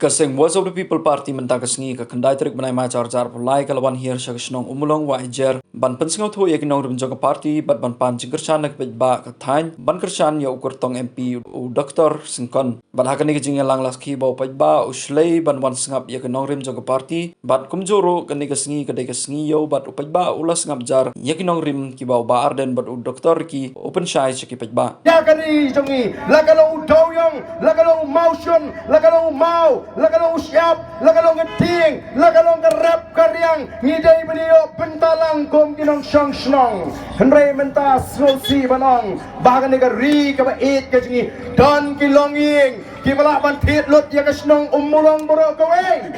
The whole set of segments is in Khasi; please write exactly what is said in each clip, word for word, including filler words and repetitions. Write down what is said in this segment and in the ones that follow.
Ka seng Voice of the People Party mynta ka sngi ka khyndai tarik bnai March ar hajar arphew lai ka la wan hiar sha ka shnong Ummulong Wahjiar ban pynsngewthuh ïa ki nongrim jong ka party bad ban pan jingkyrshan na ka paidbah ka thaiñ ban kyrshan ïa u kyrtong M P u Doctor Syngkon. Bad ha kane ka jingïalang la sakhi ba u paidbah u shlei ban wan sngap ïa ki nongrim jong ka party bad kumjuh ruh kane ka sngi ka dei ka sngi ïew bad u paidbah u la sngap jar ïa ki nongrim kiba u Bah Ardent bad u Doctor Ricky u pynshai sha ki paidbah. Ïa ka ri jong ngi, la ka long u Dewïong, la ka long u Mawshun, la ka long u Maw, la ka long u Shyiap, la ka long ka Tieng, la ka long ka Rep ka Riang, ngi dei ban ïoh bynta lang kum ki nongshong shnong. Hynrei mynta sngewsih ban ong ba ha kane ka ri kaba ïeit ka jong ngi don ki longïing kiba lah ban thied lut ïa ka shnong Ummulong baroh kawei.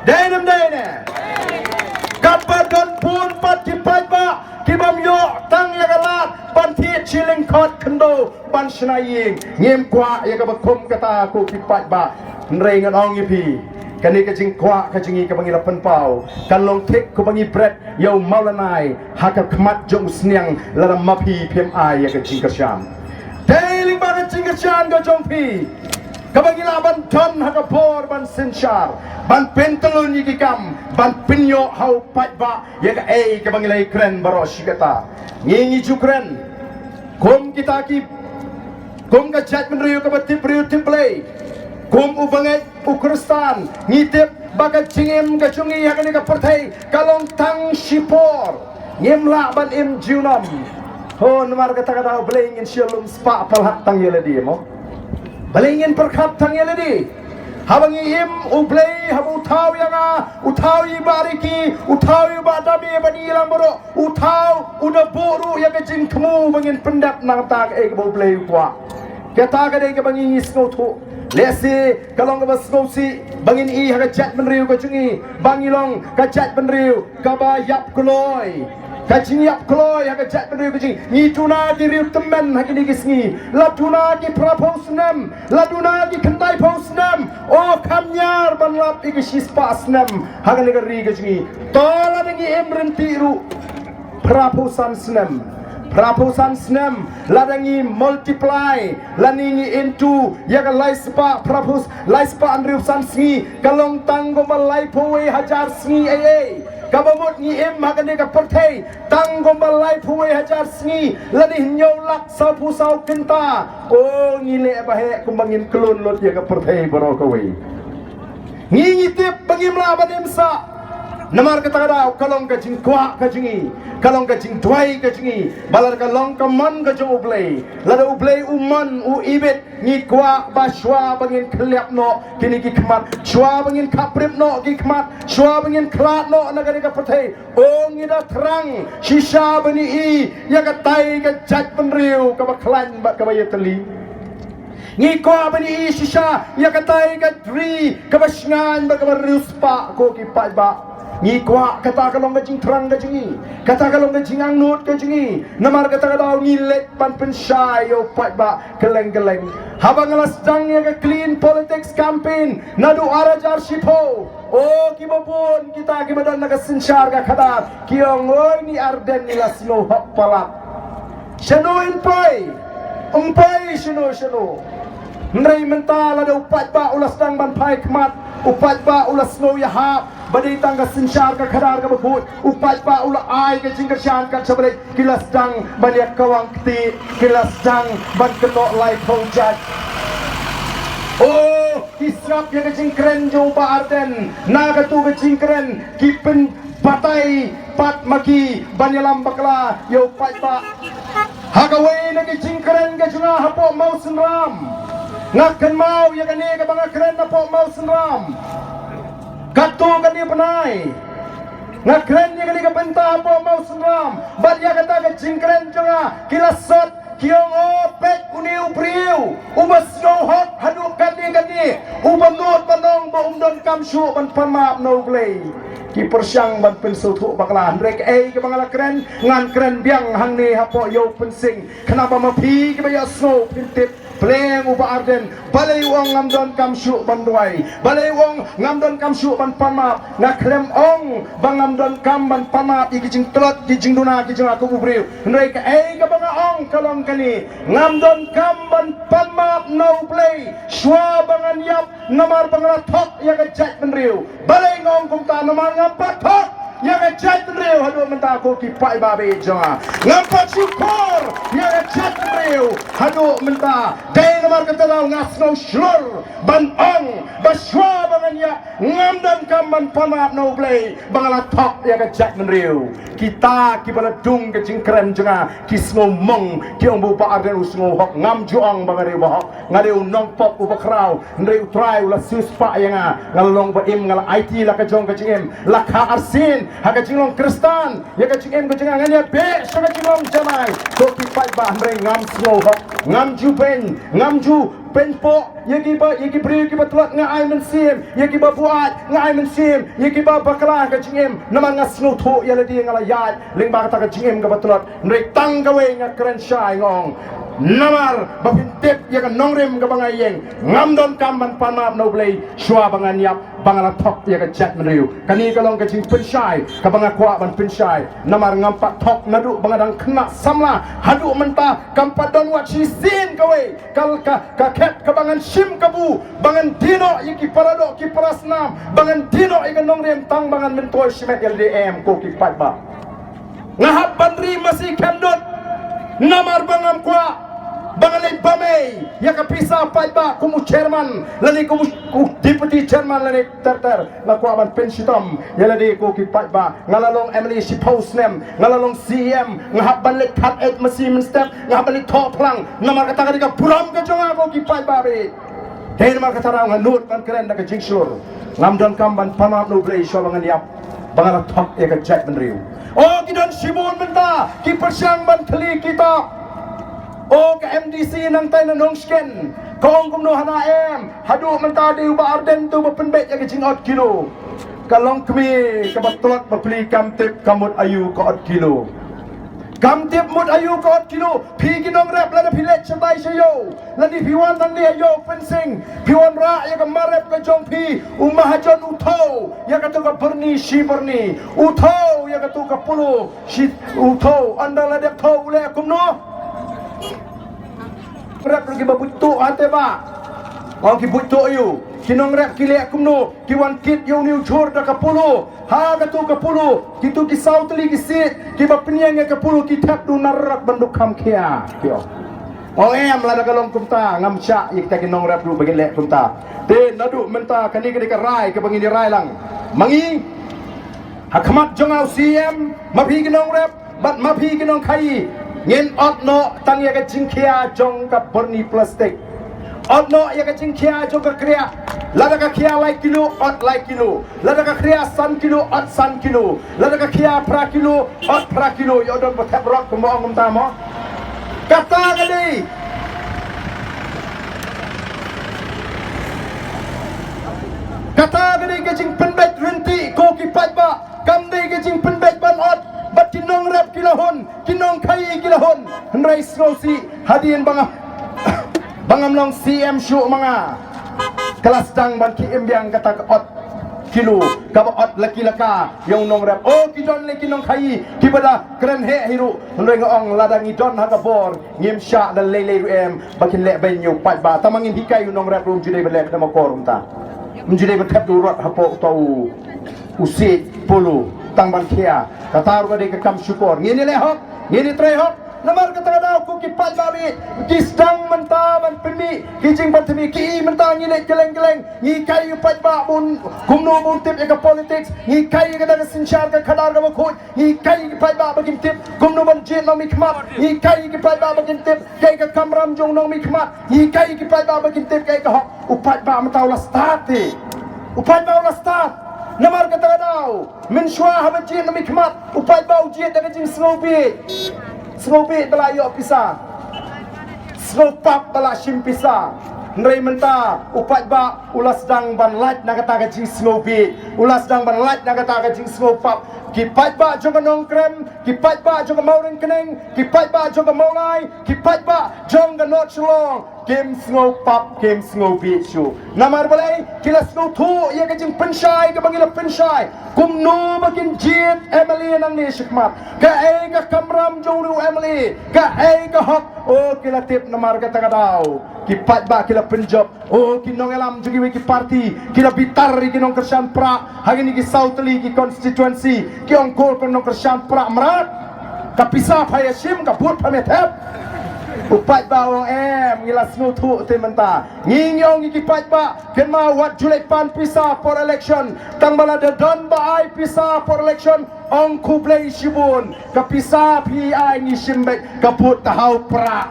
Dei ne ym dei ne? Katba don bun pat ki paidbah ki bym ïoh tang ïa ka lad ban thied shilling khot khyndew ban shna ïing. Ngim kwah ïa kaba kum kata ko ki paidbah. Hynrei ngan ong ïa phi, kane ka jingkwah ka jong ngi kaba ngi la pynpaw kan long thik kumba ngi bret ïa u mawlanai ha ka khmat jong u sniang lada ma phi phim ai ïa ka jingkyrshan. Dei lyngba ka jingkyrshan ka jong phi kaba ngi lah ban don ha ka bor ban synshar, ban pyntylun ïa ki kam, ban pynïoh ha u paidbah ïa kaei kaba ngi la ïakren baroh shi katta. Ngi ngi ju kren kum kita ki, kum ka jaitbynriew kaba tip briew tip Blei, kum u bangeit u Khristan, ngi tip ba ka jingim ka jong ngi ha kane ka pyrthei ka long tang shipor. Ngim lah ban im junom. Ho, namar kata ka daw balei ngin shu lum spah palat tang ïa lade mo? Balei ngin pyrkhat tang ïa lade? Haba ngi im, U Blei haba u thaw ïa nga, u thaw ïa i Bah Ricky, u thaw ïa i Bah Dame bad ngi lang baroh, u thaw, u da buh ruh ïa ka jingthmu ba ngin pyndep nangta kaei kaba U Blei u kwah. Kata ka dei kaba ngi ngi sngewthuh. Lehse ka long kaba sngewsih ba ngin i ha ka jaitbynriew ka jong ngi ba ngi long ka jaitbynriew kaba ïap kloi. Ka jingïap kloi ha ka jaitbynriew ka jong ngi. Ngi duna ki riew tymmen ha kine ki sngi. La duna ki phraphew snem, la duna ki khyndaiphew snem. O, kham ñiar ban lap ïa ki shispah snem ha kane ka ri ka jong ngi. To lada ngi im ryntih ruh phraphew san snem. Phraphew san snem, lada ngi multiply lane ngi into ïa ka laispah phraphew, laispah hynriewphew san sngi, ka long tang kumba laiphew wei hajar sngi ei ei. Kaba mut ngi im ha kane ka pyrthei tang kumba laiphew wei hajar sngi lane hynñiew lak sawphew saw kynta. O, ngi leh ba heh kumba ngin klun lut ïa ka pyrthei baroh kawei. Ngi ngi tip ba ngim lah ban im sah. Namar kata ka daw ka long ka jingkwah ka jong ngi, ka long ka jingduwai ka jong ngi ba lada ka long ka mon ka jong U Blei, lada U Blei u mon u ibit, ngi kwah ba shuwa ba ngin khylliap noh kine ki khmat, shuwa ba ngin khapbrip noh ki khmat, shuwa ba ngin khlad noh na kane ka pyrthei. O, ngi da thrang shisha ban i ïa katai ka jaitbynriew kaba khlaiñ bad kaba ïatylli. Ngi kwah ban i shisha ïa katai ka ri kaba shngaiñ bad kaba riewspah ko ki paidbah. Ngi kwah kata ka long ka jingthrang ka jong ngi, kata ka long ka jingangnud ka jong ngi. Namar kata ka daw ngi leit ban pynshai ïa u paidbah kylleng kylleng. Haba nga la sdang ïa ka Clean Politics Campaign naduh ar hajar shiphew, o, kiba bun kita kiba don na ka synshar ka khadar ki ong, oi, ni Ardent ni la sngew hok palat. Shano yn poi? Ym poi shano shano. Hynrei mynta lada u paidbah u la sdang ban phai khmat, u paidbah u la sngew ïahap ba dei tang ka synshar ka khadar kaba khuid, u paidbah u la ai ka jingkyrshan kat shaba leit, ki la sdang ban ïa kawang kti, ki la sdang ban kynnoh laiphew jait. O, ki sngap ïa ka jingkren jong u Bah Ardent, na katu ka jingkren ki pyn batai pat ma ki ban ïalam bakla ïa u paidbah. Ha kawei na ki jingkren ka jong nga hapoh Mawsynram, nga kynmaw ïa kane kaba nga kren hapoh Mawsynram. Katto katne bnai nga kren ïa kane ka bynta hapoh Mawsynram, bad ïa kata ka jingkren jong nga ki la sot. Ki ong, o, peit une u briew uba sngewhok haduh katne katne, uba nud ban ong ba um donkam shuh ban pan map na U Blei. Ki pyrshang ban pynsngewthuh bakla, hynrei kaei kaba nga la kren, ngan kren biang hangne hapoh Ïew Pynsing, khnang ba ma phi kiba ïohsngew phin tip Pleng u Bah Ardent, balei u ong ngam donkam shuh ban duwai, balei u ong ngam donkam shuh ban pan map. Nga khlem ong ba ngam donkam ban pan map ïa ki jingtlot, ki jingduna, ki jingakhup u briew. Hynrei kaei kaba nga ong ka long kane, ngam donkam ban pan map na U Blei shuwa ba ngan ïap, namar ba nga la thok ïa ka jaitbynriew. Balei nga ong kumta? Namar ngam pat thok ïa ka jaitbynriew haduh mynta, ko ki paidbah ba ïeit jong nga. Ngam pat shukor ïa ka jaitbynriew haduh mynta. Dei namar kata daw nga sngew shlur ban ong ba shuwa ba ngan ïap, ngam donkam ban pan map na U Blei ba nga la thok ïa ka jaitbynriew. Kita kiba la dung ka jingkren jong nga ki sngew mong, ki ong ba u Bah Ardent u sngew hok. Ngam ju ong ba nga dei u bahok, nga dei u nongpop uba khraw. Hynrei U Trai u la siewspah ïa nga. Nga la long ba im, nga la aiti la ka jong ka jingim, la kha arsien ha ka jinglong Khristan ïa ka jingim ka jong nga. Ngan ïa beh sha ka jinglong janai, to ki paidbah, hynrei ngam sngew hok, ngam ju beiñ, ngam ju pynpoh ïa kiba, ïa ki briew kiba tlot. Nga ai mynsiem ïa kiba buaid, nga ai mynsiem ïa kiba bakla ha ka jingim. Namar nga sngewthuh ïa lade nga la ïaid lyngba kata ka jingim kaba tlot. Hynrei tang kawei nga kren shai, nga ong, namar ba phin tip ïa ka nongrim kaba nga ïeng, ngam donkam ban pan map na U Blei shuwa ba ngan ïap, ba nga la thok ïa ka jaitbynriew. Kane ka long ka jingpynshai kaba nga kwah ban pynshai. Namar ngam pat thok naduh ba nga dang khynnah samla haduh mynta, kam pat don wat shisien kawei ka, ka, ka khet kaba ngan shim kabu, ba ngan die noh ïa ki paradoh ki parasnam, ba ngan die noh ïa ka nongrim tang ba ngan myntoi shimet ïa lade, em, ko ki paidbah. Nga hap ban ri masi khyndiat namar ba ngam kwah ba ngan leit bam ei ïa ka pisa paidbah kum u chairman lane kum u, u deputy chairman lane ter ter. Nga kwah ban pynshitom ïa lade, ko ki paidbah. Nga la long M L A shiphew snem, nga la long C E M, nga hap ban leit khat ei masi mynstep, nga hap ban leit thoh phlang. Namar kata ka dei ka burom ka jong nga, ko ki paidbah. Dei namar kata ruh nga nud ban kren da ka jingshlur. Ngam donkam ban pan map na U Blei shuwa ba ngan ïap, ba nga la thok ïa ka jaitbynriew. O, ki don shibun mynta ki pyrshang ban thli kita. O, ka M D C nangtai na Nongshken ka ong kumno hana, em, haduh mynta dei u Bah Ardent uba pynbeit ïa ka jingot kilo. Ka longkmie kaba tlot bapli kam tip ka mut aïu ka ot kilo. Kam tip mut aïu ka ot kilo. Phi ki nongrep, lada phi leit shatai sha ïew, lane phi wan hangne ha ïew Pynsing, phi wanrah ïa ka mar rep ka jong phi, u mahajon u thew ïa katu ka byrni shi byrni, u thew ïa katu ka polo shi, u thew. Ynda la dep thew u leh kumno? Rep ruh kiba buit tuh ha te ba. Ong ki buit tuh ïa u. Ki nongrep ki leh kumno? Ki wan kit ïa une u jhur da ka polo. Ha katu ka polo, kitu ki saw tylli ki siej kiba pynïeng ïa ka polo ki thep da u narak ban da u kham khia. Ki ong, ong em, lada ka long kumta ngam shah ïa kita ki nongrep ruh ba kin leh kumta. Te naduh mynta kane ka dei ka rai kaba ngin ïa rai lang. Ma ngi, ha khmat jong nga u C E M, ma phi ki nongrep bad ma phi ki nongkhaïi, ngin ot noh tang ïa ka jingkhia jong ka byrni plastik. Ot noh ïa ka jingkhia jong ka kriah. Lada ka khia lai kilo, ot lai kilo. Lada ka khia san kilo, ot san kilo. Lada ka khia phra kilo, ot phra kilo. Ïoh don ba thep rot kumba ong kumta mo. Kata ka dei, kata ka dei ka jingpynbeit rynti, ko ki paidbah. Kam dei ka jingpynbeit ban ot bad ki nongrep ki la hun, ki nongkhaïi ki la hun. Hynrei sngewsih, hadien ba nga, ba ngam long C E M shuh ma nga, ka la sdang ban khie im biang kata ka ot kilo, kaba ot la ki la ka ïa u nongrep. O, ki don lei ki nongkhaïi kiba da kren heh hi ruh. Hynrei nga ong, lada ngi don ha ka bor, ngim shah da lei lei ruh em ba kin leh beiñ ïa u paidbah. Tang ma ngin hikai ïa u nongrep ruh, um ju dei ban leh kata ma kor kumta. Um ju dei ban thep da u rot hapoh uta u u siej polo tang ban khia. Kata ruh ka dei ka kam shukor. Ngin ïa leh hok, ngin ïa trei hok. Namar kata ka daw, ko ki paidbah, ki sdang mynta ban pynmih ki jingpynthame. Ki i mynta ngi leit kylleng kylleng, ngi hikai ïa u paidbah bun kumno ban tip ïa ka politics. Ngi hikai ïa kata ka synshar ka khadar kaba khuid. Ngi hikai ïa ki paidbah ba kin tip kumno ban jied nongmihkhmat. Ngi hikai ïa ki paidbah ba kin tip kaei ka kamram jong nongmihkhmat. Ngi hikai ïa ki paidbah ba kin tip kaei ka hok. U paidbah mynta u la stad te. U paidbah u la stad. Namar kata ka daw, mynshuwa haba jied nongmihkhmat, u paidbah u jied da ka jingsngewbieit. Sngewbieit ba la ïoh pisa. Sngewpap ba la shim pisa. Hynrei mynta u paidbah u la sdang ban lait na kata ka jingsngewbit, u la sdang ban lait na kata ka jingsngewpap. Ki paidbah jong ka Nongkrem, ki paidbah jong ka Mawryngkneng, ki paidbah jong ka Mawlai, ki paidbah jong ka North Shillong kim sngewpap, kim sngewbit shuh. Namar balei? Ki la sngewthuh ïa ka jingpynshai kaba ngi la pynshai. Kumno ba kin jied M L A nangne shakhmat? Kaei ka kamram jong u M L A? Kaei ka hok? O, ki la tip namar kata ka daw ki paidbah ki la pynjop. O, ki nongïalam jong kiwei ki party ki la bitar ïa ki nongkyrshan prah ha kine ki saw tylli ki constituency. Ki ong ko ki nongkyrshan prah mrad, ka pisa pha ïa shim, ka vote pha ïa thep. U paidbah u ong em, ngi la sngewthuh te mynta. Ngi ngi ong ïa ki paidbah, kynmaw wat ju leit pan pisa por election. Tang ba lada don ba ai pisa por election, ong khublei shibun. Ka pisa phi ai ngi shim beit, ka vote ka haw prah.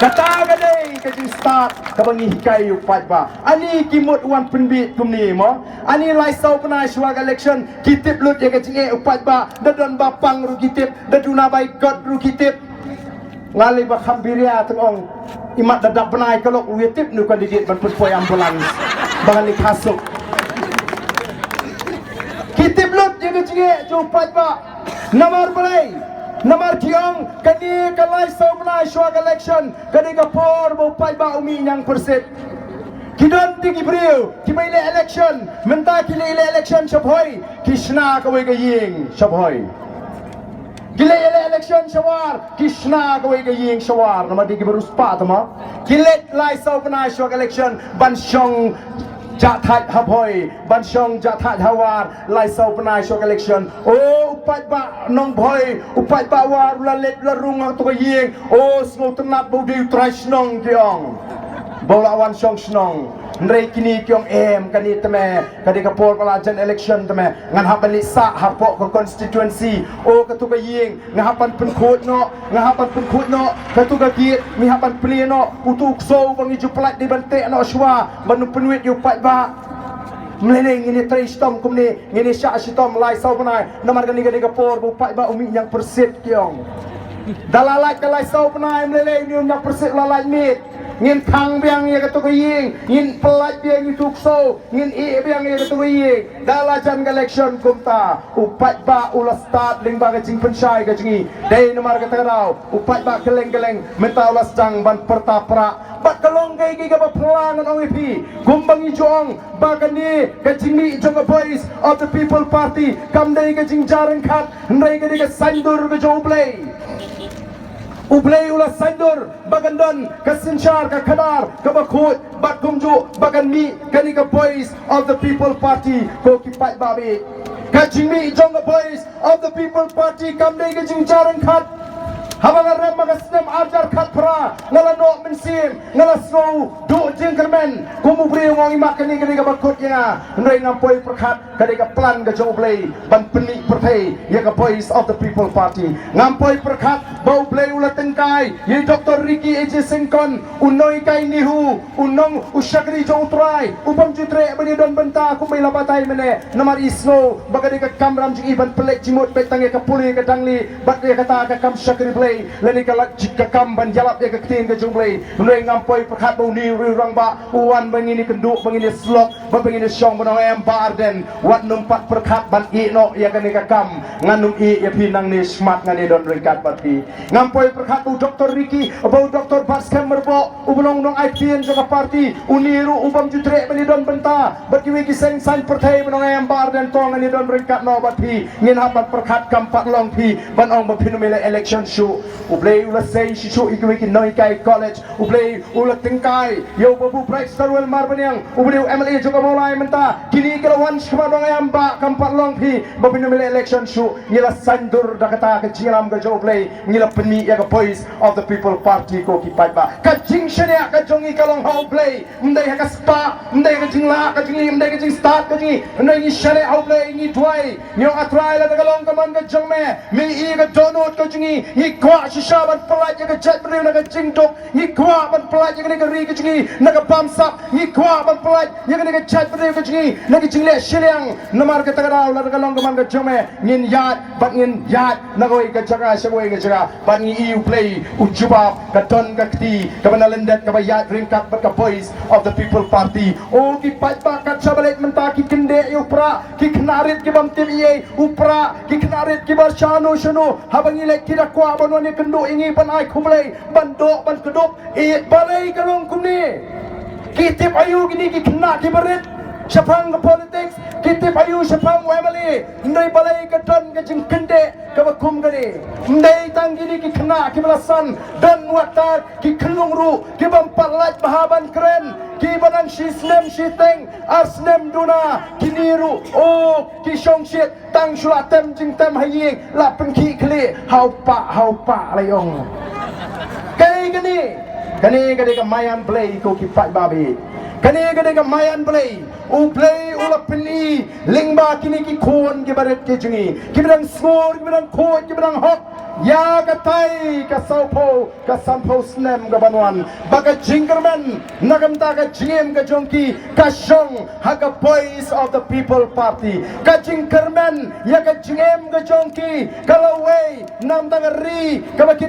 Kata ka dei ka jingstad kaba ngi hikai ïa u paidbah. Ani ki mut wan pynbit kumne mo? Ani lai saw bnai shuwa ka election ki tip lut ïa ka jingeh u paidbah? Da don ba pang ruh ki tip, da duna bai kot ruh ki tip. Nga lei ba kham biria teng ong, imat da dap bnai ka lok ruh ïa tip nu candidate ban pynpoi ambulance ba ngan lei khasuk. Ki tip lut ïa ka jingeh jong u paidbah. Namar balei? Namar ki ong kane ka lai saw bnai shuwa ka election ka dei ka por ba u paidbah u mih ñiang pyrshit. Ki don te ki briew kiba ïaleh election, mynta ki leh ïaleh election sha Bhoi, ki shna kawei ka ïing sha Bhoi. Ki leh ïaleh election sha War, ki shna kawei ka ïing sha War. Namar dei kiba riewspah tama. Ki leit lai saw bnai shuwa ka election ban shong jahthait ha Bhoi, ban shong jahthait ha War, lai saw bnai shuwa ka election. O, u paidbah nong Bhoi, u paidbah War u la leit u la rung ha katu ka ïing. O, sngewtynnat ba u dei u trai shnong, ki ong, ba u la wan shong shnong. Hynrei kine ki ong em, kane te me, ka dei ka por ba la jan election te me, ngan hap ban leit sah hapoh ka constituency. O, katu ka ïing nga hap ban pynkhuid noh, nga hap ban pynkhuid noh. Katu ka gate ngi hap ban plie noh. Utu u ksew ba ngi ju pyllait dei ban teh noh shuwa ban ym pynwit ïa u paidbah. Mlei lei ngin ïatrei shitom kumne, ngin ïashah shitom lai saw bnai. Namar kane ka dei ka por ba u paidbah u mih ñiang pyrshit, ki ong. Da la lait ka lai saw bnai, mlei lei une u ñiang pyrshit la lait miet. Ngin khang biang ïa katu ka ïing, ngin pyllait biang ïa utu u ksew, ngin ïeh biang ïa katu ka ïing. Da la jan ka election kumta, u paidbah u la stad lyngba ka jingpynshai ka jong ngi. Dei namar kata ka daw u paidbah kylleng kylleng mynta u la sdang ban pyrta prah. Bad ka long kaei kaei kaba phylla, ngan ong ïa phi, kumba ngi ju ong ba kane ka jingmih jong ka Voice of the People Party kam dei ka jingja ryngkat, hynrei ka dei ka saiñdur ka jong U Blei. U Blei u la saiñdur ba kan don ka synshar ka khadar kaba khuid, bad kumjuh ba kan mih kane ka Voice of the People Party, ko ki paidbah bad. Ka jingmih jong ka Voice of the People Party kam dei ka jingja ryngkat. Haba nga rem ha ka snem ar hajar khatphra, nga la noh mynsiem, nga la sngewduh jingkyrmen. Kum u briew nga ong, imat kane ka dei kaba kut ïa nga. Hynrei ngam poi pyrkhat ka dei ka plan ka jong U Blei ban pynmih pyrthei ïa ka Voice of the People Party. Ngam poi pyrkhat ba U Blei u la tyngkai ïa i Doctor Ricky A J Syngkon, u nonghikai NEHU, u nong u shakri jong U Trai, u bym ju treh ban ïadon bynta kumba i la batai mynne. Namar i sngew ba ka dei ka kamram jong i ban pynleit jingmut beit tang ïa ka pule ka dangli bad ïa kata ka kam shakri Blei, lane ka lad jit ka kam ban ïalap ïa ka ktien ka jong U Blei. Hynrei ngam poi pyrkhat ba une u riew rangbah u wan ba ngin ïakynduh, ba ngin ïasyllok, ba ngin ïashong ban ong, em Bah Ardent, wat nym pat pyrkhat ban ïeh noh ïa kane ka kam. Ngan nym ïeh ïa phi nangne, shakhmat ngan ïadon ryngkat bad phi. Ngam poi pyrkhat ba u Doctor Ricky, ba u Doctor Batskhem Myrboh, uba long u nongai ktien jong ka party, une ruh u bym ju treh ban ïadon bynta bad kiwei ki seng saiñ pyrthei ban ong, em Bah Ardent, to ngan ïadon ryngkat noh bad phi. Ngin hap ban pyrkhat, kam pat long phi ban ong ba phin ym ïaleh election shuh. U Blei u la sei shisha ïa kiwei ki nonghikai college. U Blei u la tyngkai ïa u Babu Brightstarwell Marbaniang, uba dei u M L A jong ka Mawlai mynta. Kine ki la wan shakhmat ban ong, em Bah, kam pat long phi ba phin ym ïaleh election shuh. Ngi la saiñdur da kata ka jingïalam ka jong U Blei, ngi la pynmih ïa ka Voice of the People Party, ko ki paidbah. Ka jingshaniah ka jong ngi ka long ha U Blei, ym dei ha ka spah, ym dei ha ka jinglah ka jong ngi, ym dei ha ka jingstad ka jong ngi. Hynrei ngi shaniah ha U Blei, ngi duwai, ngi ong, A Trai, lada ka long ka mon ka jong me, me ïohi ka dohnud ka jong ngi, ngi kwah shisha ban pyllait ïa ka jaitbynriew na ka jingduk. Ngi kwah ban pyllait ïa kane ka ri ka jong ngi na ka bamsap. Ngi kwah ban pyllait ïa kane ka jaitbynriew ka jong ngi na ka jingleh shiliang. Namar kata ka daw lada ka long ka man ka jong me, ngin ïaid bad ngin ïaid na kawei ka jaka sha kawei ka jaka. Bad ngi ïohi U Blei u jubab, ka don ka kti kaba na lyndet kaba ïaid ryngkat bad ka Voice of the People Party. O ki paidbah, kat shaba leit mynta ki kyndeh ïa u Prah, ki khynnah rit ki bym tip ei ei u Prah, ki khynnah rit kiba shano shano, haba ngi leit ki da kwah ban wan ïakynduh ïa ngi, ban ai khublei, ban doh ban kdup. Ïeit balei ka long kumne? Ki tip aïu kine ki khynnah kiba rit shaphang ka politics? Ki tip aïu shaphang u M L A? Ym dei balei ka don ka jingkyndeh kaba kum kane. Ym dei tang kine ki khynnah kiba la san, don wat tad ki khynnah ruh ki bym pat lait bha ban kren, kiba dang shi snem shiteng, ar snem duna, kine ruh, o, ki shongshit tang shu la tem jingtem ha ïing, la pynkhih khlieh ha u pah ha u pah, la ong. Kaei kane? Kane ka dei ka maïan Blei, ko ki paidbah. Kane ka dei ka maïan Blei. U Blei u la pyni lyngba kine ki khun kiba rit ki jong ngi, kiba dang sngur, kiba dang khuid, kiba dang hok, ïa katai ka sawphew, ka sanphew snem kaban wan, ba ka jingkyrmen na ka bynta ka jingim ka jong ki ka shong ha ka Voice of the People Party. Ka jingkyrmen ïa ka jingim ka jong ki ka lawei na ka bynta ka ri kaba kin